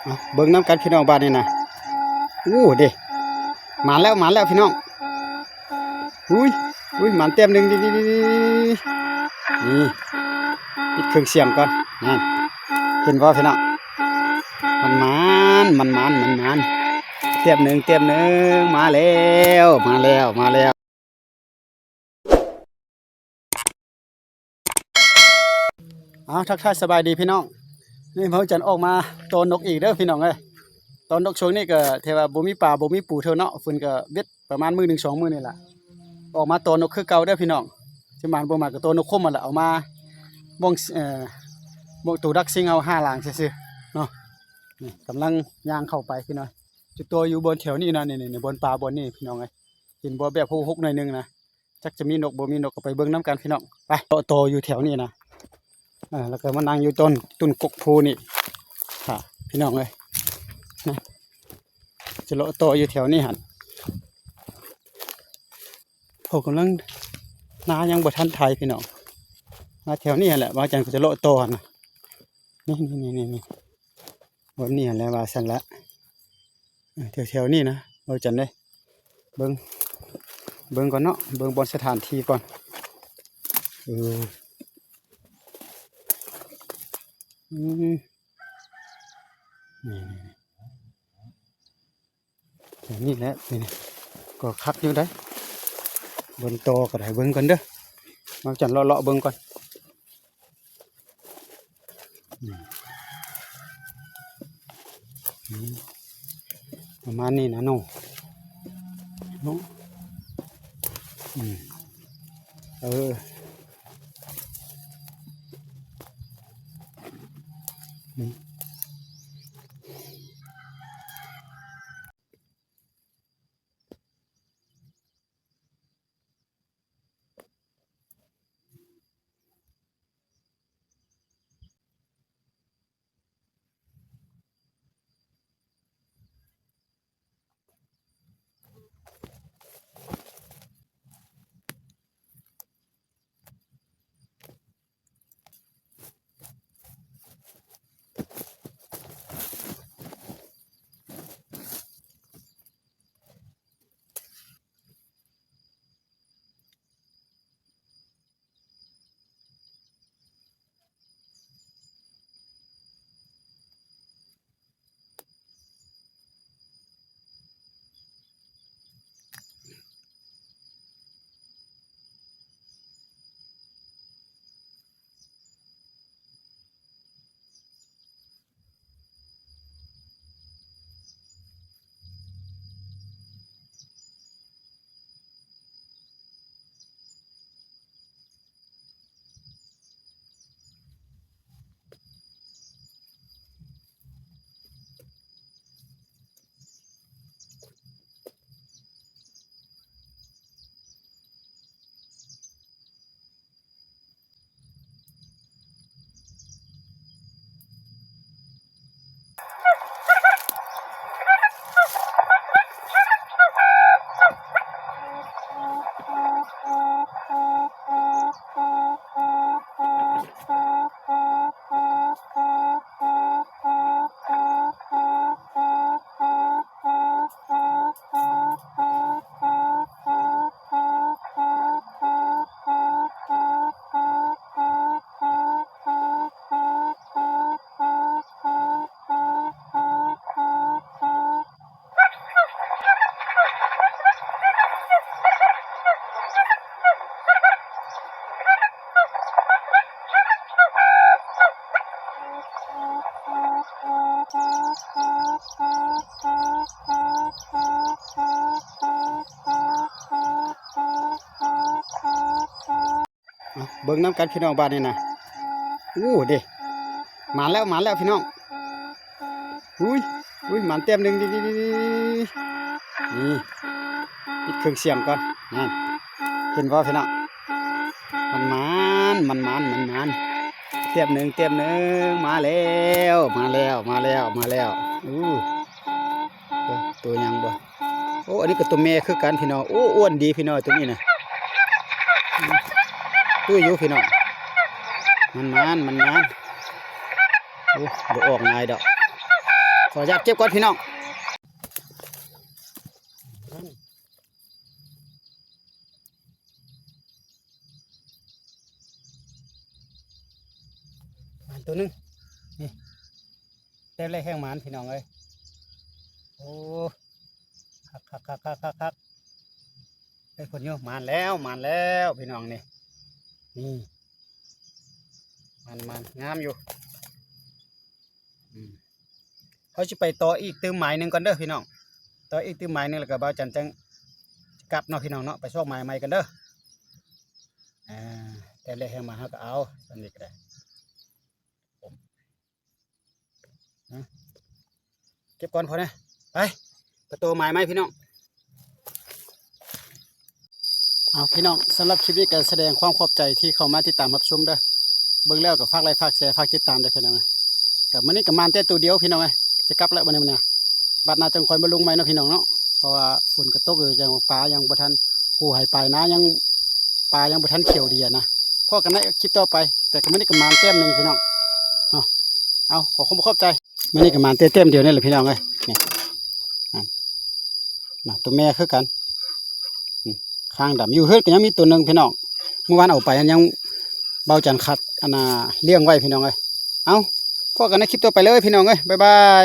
ເອົາ ເບິ່ງນຳກັນພີ່ນ້ອງ ບາດນີ້ນະ. ໂອ້ ເດ້ ມາແລ້ວ ມາແລ້ວພີ່ນ້ອງ. ອຸ້ຍ ອຸ້ຍ ມາແຕ້ມໜຶ່ງ. ນີ້ ນີ້ ນີ້ ປິດເຄື່ອງສຽງກ່ອນ. ນັ້ນ ເຫັນບໍ່ພີ່ນ້ອງ? ມັນໝານ ມັນໝານ ມັນໝານ. ແຕ້ມໜຶ່ງ ແຕ້ມໜຶ່ງ. ມາແລ້ວ ມາແລ້ວ ມາແລ້ວ. ເອົາ ທັກທາຍສະບາຍດີພີ່ນ້ອງ. ນີ້ບ່າວຈັນອອກມາຕໍ່ນົກອີກເດີພີ່ນ້ອງເອີຍ. ຕໍ່ນົກຊ່ວງນີ້ກໍແຕ່ວ່າບໍ່ມີປາບໍ່ມີປູເທື່ອເນາະ, ເພິ່ນກໍເວັດປະມານມື້ໜຶ່ງສອງມື້ນີ້ລະ. ອອກມາຕໍ່ນົກຄືເກົ່າເດີພີ່ນ້ອງ. ຊິໝານບໍ່ໝານກໍຕໍ່ນົກຄົມຫັ້ນລະ. ເອົາມາບ່ອງ ເອີ ບ່ອງໂຕດັກຊິງເອົາຫ້າຫຼັງຊື່ໆເນາະ. ນີ້ກຳລັງຍ່າງເຂົ້າໄປພີ່ນ້ອງ. ຈະຕໍ່ຢູ່ບ່ອນແຖວນີ້ນະ. ນີ້ ນີ້ ບ່ອນປາບ່ອນນີ້ພີ່ນ້ອງເອີຍ. ເຫັນບໍ່ ແບບຫົກໆໜ້ອຍໜຶ່ງນະ. ຈັກຈະມີນົກບໍ່ມີນົກ ກໍໄປເບິ່ງນຳກັນພີ່ນ້ອງ. ໄປ ເລາະຕໍ່ຢູ່ແຖວນີ້ນະ. ເອີ ແລ້ວກໍມານັ່ງຢູ່ຕົ້ນ ຕົ້ນກົກໂພນີ້ ພີ່ນ້ອງເອີຍ. ນະ ຈະເລາະຕໍ່ຢູ່ແຖວນີ້ຫັ້ນ. ເຂົາກຳລັງ ນາຍັງບໍ່ທັນໄຖພີ່ນ້ອງ. ມາແຖວນີ້ຫັ້ນແຫຼະ ບ່າວຈັນກໍຈະເລາະຕໍ່ຫັ້ນນະ. ນີ້ ນີ້ ນີ້ ນີ້ ບ່ອນນີ້ຫັ້ນແຫຼະ ວ່າຊັ້ນລະ. ເອີ ແຖວໆນີ້ນະ ບ່າວຈັນເດ້. ເບິ່ງ ເບິ່ງກ່ອນເນາະ ເບິ່ງບ່ອນສະຖານທີ່ກ່ອນ. ເອີ ອືມ ນີ້ ນີ້ ນີ້ ແຖວນີ້ແຫຼະ. ນີ້ ນີ້ ກໍຄັກຢູ່ໄດ໋ ບ່ອນຕໍ່ກໍໄດ້. ເບິ່ງກ່ອນເດີ ບ່າວຈັນເລາະໆເບິ່ງກ່ອນ. ອືມ ອືມ ປະມານນີ້ນະເນາະ ເນາະ. ອືມ ເອີ ອືມ.ເບິ່ງນຳກັນພີ່ນ້ອງ ບາດນີ້ນະ. ໂອ້ ເດ້ ມາແລ້ວ ມາແລ້ວພີ່ນ້ອງ. ອຸ້ຍ ອຸ້ຍ ມາແຕ້ມໜຶ່ງ. ນີ້ ນີ້ ນີ້ ປິດເຄື່ອງສຽງກ່ອນ. ນັ້ນ ເຫັນບໍ່ພີ່ນ້ອງ? ມັນໝານ ມັນໝານ ມັນໝານ. ແຕ້ມໜຶ່ງ ແຕ້ມໜຶ່ງ. ມາແລ້ວ ມາແລ້ວ ມາແລ້ວ ມາແລ້ວ. ໂອ້ ໂຕ ໂຕຫຍັງບໍ່? ໂອ້ ອັນນີ້ກໍຕົວແມ່ຄືກັນພີ່ນ້ອງ. ໂອ້ ອ້ວນດີພີ່ນ້ອງ ຕົວນີ້ນະ. ອືມ ຄືຢູ່ພີ່ນ້ອງ. ມັນໝານ ມັນໝານ. ໂອ້ ບໍ່ອອກງ່າຍດອກ. ຂໍອະນຸຍາດເກັບກ່ອນພີ່ນ້ອງ. ມາໂຕໜຶ່ງ ນີ້ ແຕ້ມແລກແຮງໝານພີ່ນ້ອງເອີຍ. ໂອ້ ຄັກໆໆໆໆ ໄດ້ຜົນຢູ່. ໝານແລ້ວ ໝານແລ້ວພີ່ນ້ອງນີ້ ນີ້ ໝານໆ ງາມຢູ່. ອືມ ເຮົາຊິໄປຕໍ່ອີກຕື່ມໝາຍໜຶ່ງກ່ອນເດີພີ່ນ້ອງ. ຕໍ່ອີກຕື່ມໝາຍໜຶ່ງ ແລ້ວກໍບ່າວຈັນຈັ່ງກັບເນາະພີ່ນ້ອງເນາະ. ໄປຊອກໝາຍໃໝ່ກັນເດີ. ອ່າ ແຕ່ແລກແຮງມາເຮົາກໍເອົາສ່ຳນີ້ກໍໄດ້. ອືມ ເກັບກ່ອນພໍນະ. ໄປ ໄປຕໍ່ໝາຍໃໝ່ພີ່ນ້ອງ. ເອົາພີ່ນ້ອງ ສຳລັບຄລິບນີ້ກໍສະແດງຄວາມຂອບໃຈທີ່ເຂົ້າມາຕິດຕາມຮັບຊົມເດີ. ເບິ່ງແລ້ວກໍຝາກໄລຄ໌ ຝາກແຊ ຝາກຕິດຕາມເດີພີ່ນ້ອງ. ກໍມື້ນີ້ກໍໝານແຕ່ໂຕດຽວພີ່ນ້ອງເອີຍ ຈະກັບແລ້ວບັດນີ້ນະ. ບັດໜ້າຈັ່ງຄ່ອຍມາລົງໃໝ່ເນາະພີ່ນ້ອງເນາະ ເພາະວ່າຝົນກໍຕົກຢູ່ ຍັງປາຍັງບໍ່ທັນ ໂຫ ໃຫ້ປາຍນາຍັງ ປາຍັງບໍ່ທັນຂຽວດີນະ. ພໍ້ກັນໃນຄລິບຕໍ່ໄປ. ແຕ່ກໍມື້ນີ້ກໍໝານແຕ້ມໜຶ່ງພີ່ນ້ອງເນາະ. ເອົາ ຂໍຂອບໃຈ ມື້ນີ້ກໍມາແຕ່ແຕ້ມດຽວນີ້ແຫຼະພີ່ນ້ອງເອີຍ. ນີ້ ນະ ໂຕແມ່ຄືກັນ ນີ້ ຄາງດຳ. ຢູ່ເຮືອນກໍຍັງມີໂຕໜຶ່ງພີ່ນ້ອງ ມື້ວານເອົາໄປ ຍັງ ບ່າວຈັນຄັດ ອັນນ່າ ລ້ຽງໄວ້ພີ່ນ້ອງເອີຍ. ເອົາ ພໍ້ກັນໃນຄລິບຕໍ່ໄປເລີຍພີ່ນ້ອງເອີຍ ບາຍບາຍ.